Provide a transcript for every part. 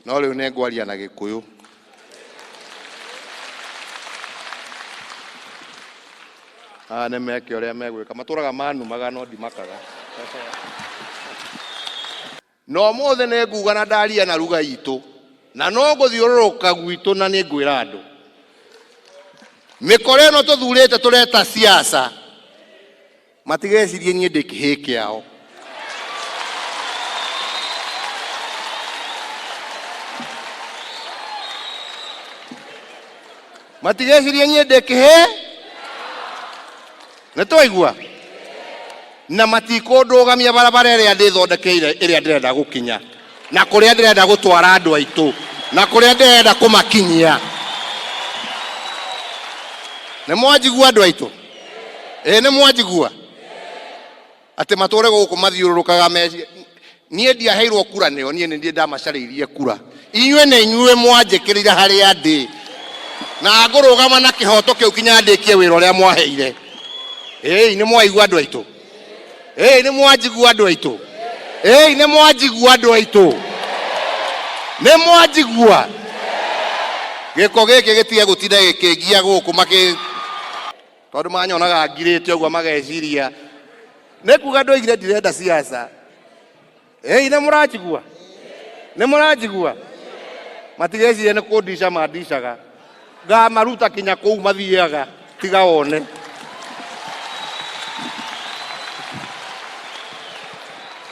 No rĩu nĩ ngwaria na Gĩkũyũ. Aya nĩ meke ũrĩa megwĩka, matũraga manumaga no ndimakaga. Na ũmũthĩ nĩ nguga na ndaria na ruga itũ, na no ngũthiũrũrũka gwitũ na nĩ ngwĩra andũ. Mĩkora ĩno tũthurĩte tũreta siasa, matigecirie niĩ ndĩ kĩhĩĩ kĩao. Matigecirie niĩ ndĩ kĩhĩĩ. Nĩ twaigua? Na matikũndũgamia barabara ĩrĩa ndĩthondekeire, ĩrĩa ndĩrenda gũkinya, na kũrĩa ndĩrenda gũtwara andũ aitũ, na kũrĩa ndĩrenda kũmakinyia. Nĩ mwanjigua andũ aitũ? Ĩĩ nĩ mwanjigua? Atĩ matũre gũkũ mathiũrũrũkaga meci. Niĩ ndiaheirwo kura nĩo, niĩ nĩ niĩ ndamacarĩirie kura. Inyuĩ nĩ inyuĩ mwanjĩkĩrire harĩa ndĩ, na ngũrũgama na kĩhoto kĩu kinya ndĩkie wĩra ũrĩa mwaheire. Ĩĩ nĩ mwaigua andũ aitũ? Ĩĩ nĩ mwanjigua andũ aitũ? Ĩĩ nĩ mwanjigua andũ aitũ? Nĩ mwanjigua? Gĩko gĩkĩ gĩtige gũtinda gĩkĩngia gũkũ makĩ tondũ manyonaga ngirĩte ũguo mageciria nĩ kuga ndoigire ndirenda siasa. Ĩĩ nĩ mũranjigua? Nĩ mũranjigua? Matigeciria nĩ kũndica mandicaga, ngamaruta kinya kũu mathiaga tiga wone.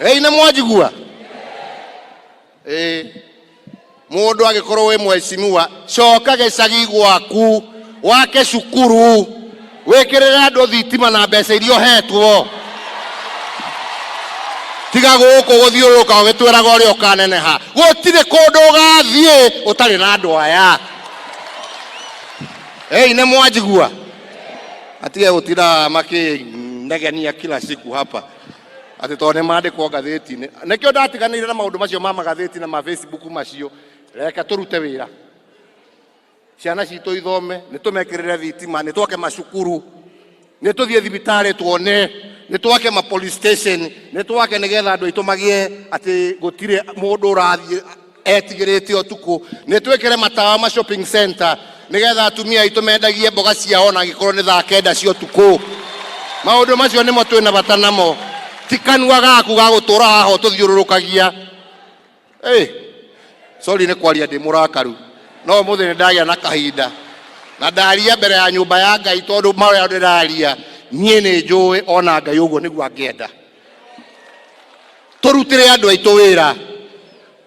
Ĩĩ nĩ mwanjigua? Ĩĩ mũndũ angĩkorwo wĩ mheshimiwa, coka gĩcagi gwaku wake cukuru, wĩkĩrĩre andũ thitima na mbeca iria ũhetwo. Tiga gũkũ gũthiũrũrũka ũgĩtwĩraga ũrĩa ũkaneneha. Gũtirĩ kũndũ ũgathiĩ ũtarĩ na andũ aya. Ĩĩ nĩ mwanjigua? Atige gũtinda makĩnegenia kila siku hapa atĩ tondũ nĩ mandĩkwo ngathĩti-inĩ. Nĩkĩo ndatiganĩire na maũndũ macio ma magathĩti na ma Facebook macio. Reke tũrute wĩra, ciana citũ ithome, nĩ tũmekĩrĩre thitima, nĩ twake macukuru, nĩ tũthiĩ thibitarĩ tuone, nĩ twake ma police station, nĩ twake nĩgetha andũ aitũ magĩe atĩ gũtirĩ mũndũ ũrathiĩ etigĩrĩte ũtukũ, nĩ twĩkĩre matawa ma shopping center nĩgetha atumia aitũ mendagie mboga ciao ona angĩkorwo nĩ thaa kenda cia ũtukũ. Maũndũ macio nĩmo twĩna bata namo, ti kanua gaku ga gũtũra haha ũtũthiũrũrũkagia. Hey, sorry nĩ kwaria ndĩ mũrakaru, no ũmũthĩ nĩ ndagĩa na kahinda na ndaria mbere ya nyũmba ya Ngai, tondũ marĩa ndĩraria niĩ nĩ njũĩ ona Ngai ũguo nĩguo angĩenda. Tũrutĩre andũ aitũ wĩra,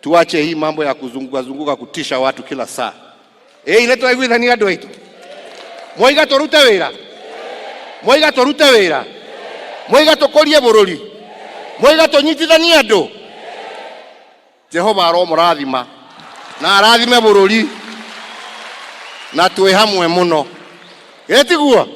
tuache hii mambo ya kuzunguka zunguka kutisha watu kila saa. Ĩĩ nĩ twaiguithania andũ aitũ, mwaiga tũrute wĩra, mwaiga tũrute wĩra, mwaiga tũkũrie bũrũri, mwaiga tũnyitithanie andũ. Jehova aromũrathima na arathime bũrũri, na twĩ hamwe mũno. Ĩtiguo?